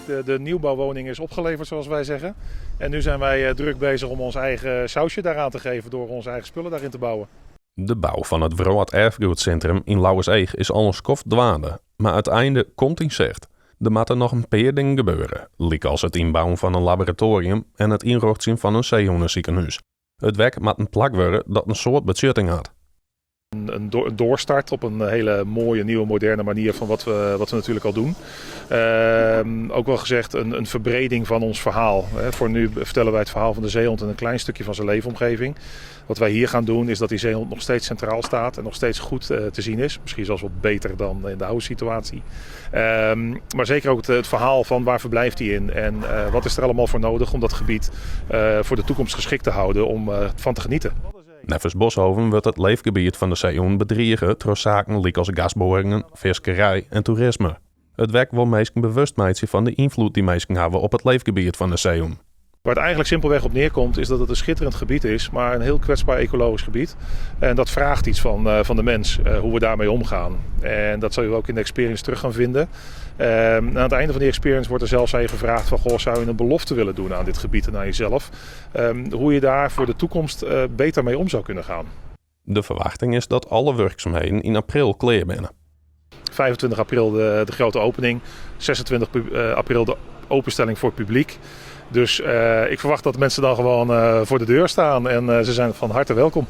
De nieuwbouwwoning is opgeleverd, zoals wij zeggen. En nu zijn wij druk bezig om ons eigen sausje daaraan te geven door onze eigen spullen daarin te bouwen. De bou fan it Wrâlderfgoedsintrum yn Lauwerseach is al in skoft dwaande, mar it einde komt yn sicht. Der moatte noch in pear dingen gebeure, lykas it ynbouwen fan in laboratoarium en it ynrjochtsjen fan in seehûnesikehûs. It wek moat in plak wurde dat in soad betsjutting hat. Een doorstart op een hele mooie, nieuwe, moderne manier van wat we natuurlijk al doen. Ook wel gezegd een verbreding van ons verhaal. Voor nu vertellen wij het verhaal van de zeehond en een klein stukje van zijn leefomgeving. Wat wij hier gaan doen, is dat die zeehond nog steeds centraal staat en nog steeds goed te zien is. Misschien zelfs wat beter dan in de oude situatie. Maar zeker ook het verhaal van waar verblijft hij in en wat is er allemaal voor nodig om dat gebied voor de toekomst geschikt te houden om van te genieten. Neffens Boshoven wurdt it leefgebiet fan de seehûn bedrige troch saken lykas gasboarringen, fiskerij en toerisme. It wek wol minsken bewust meitsje fan de ynfloed dy't minsken hawwe op it leefgebiet fan de seehûn. Waar het eigenlijk simpelweg op neerkomt, is dat het een schitterend gebied is, maar een heel kwetsbaar ecologisch gebied. En dat vraagt iets van de mens, hoe we daarmee omgaan. En dat zul je ook in de experience terug gaan vinden. Aan het einde van die experience wordt er zelfs aan je gevraagd van, goh, zou je een belofte willen doen aan dit gebied en aan jezelf? Hoe je daar voor de toekomst beter mee om zou kunnen gaan. De ferwachting is dat alle wurksumheden yn april klear binne. 25 april de grote opening, 26 april de openstelling voor het publiek. Dus ik verwacht dat mensen dan gewoon voor de deur staan en ze zijn van harte welkom.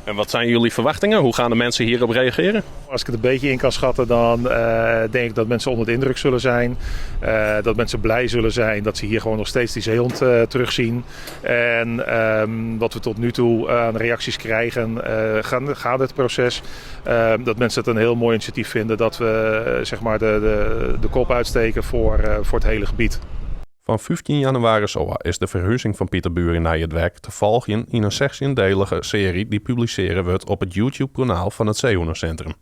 En wat zijn jullie verwachtingen? Hoe gaan de mensen hierop reageren? Als ik het een beetje in kan schatten, dan denk ik dat mensen onder de indruk zullen zijn. Dat mensen blij zullen zijn dat ze hier gewoon nog steeds die zeehond terugzien. En wat we tot nu toe aan reacties krijgen, gaat het proces. Dat mensen het een heel mooi initiatief vinden dat we zeg maar de kop uitsteken voor het hele gebied. Fan 15 jannewaris ôf is de ferhuzing fan Pieterburen nei it wek te folgjen yn in 16-delige searje dy't publisearre wurdt op it YouTube-kanaal fan it Seehûnesintrum.